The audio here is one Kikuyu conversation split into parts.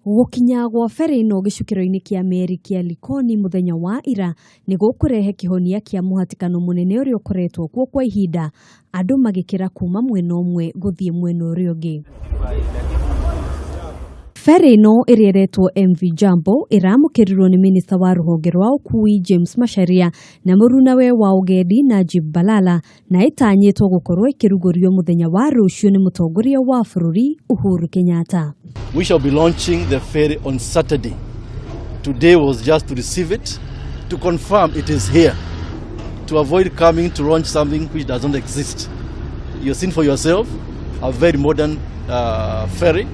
Gũkinya gwa ferry ĩno gĩcukĩro-inĩ kĩa meri kĩa Likoni mũthenya wa ira nĩ gũkũrehe kĩhonia kĩa mũhatĩkano mũnene ũrĩa ũkoretwo kuo kwa ihinda andũ magĩkĩra kuma mwena ũmwe gũthiĩ mwena ũrĩa ũngĩ. Ferry ĩno ĩrĩa ĩretwo MV Jambo ĩramũkĩrirwo nĩ minista wa rũhonge rwa ũkui James Macharia na mũrunawe wa ũgendi Najib Balala na ĩtanyĩtwo gũkorwo ĩkĩrugũrio mũthenya wa rũciũ nĩ mũtongoria wa bũrũri Uhuru Kenyatta. We shall be launching the ferry on Saturday. Today was just to receive it, to confirm it is here, to avoid coming to launch something which does not exist. You've seen for yourself a very modern ferry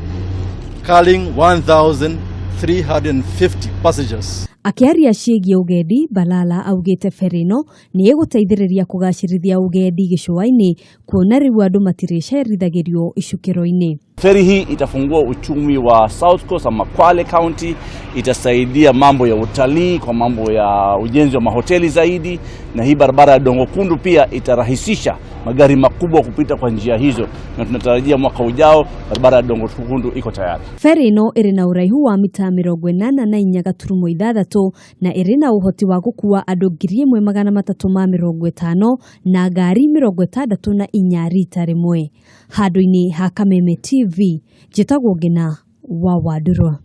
carrying 1,350 passengers. Akĩaria ciĩgiĩ ũgendi, Balala augĩte ferry ĩno nĩ ĩgũteithĩrĩria kũgacĩrithia ũgendi gĩcũa-inĩ kuona rĩu andũ matirĩcerithagĩrio icukĩro-inĩ. Feri hii itafungua uchumi wa South Coast ama Kwale County, itasaidia mambo ya utalii kwa mambo ya ujenzi wa mahoteli zaidi, na hii barabara ya Dongo Kundu pia itarahisisha magari makubwa kupita kwa njia hizo, na tunatarajia mwaka ujao barabara ya Dongo Kundu iko tayari. Ferry ĩno ĩrĩ na ũraihu wa mita 86.6 na ĩrĩ na ũhoti wa gũkua andũ 1350 na ngari 64 rita rĩmwe. Handũ-inĩ ha Kameme TV, njĩtagwo Ngina wa Wandũrwa.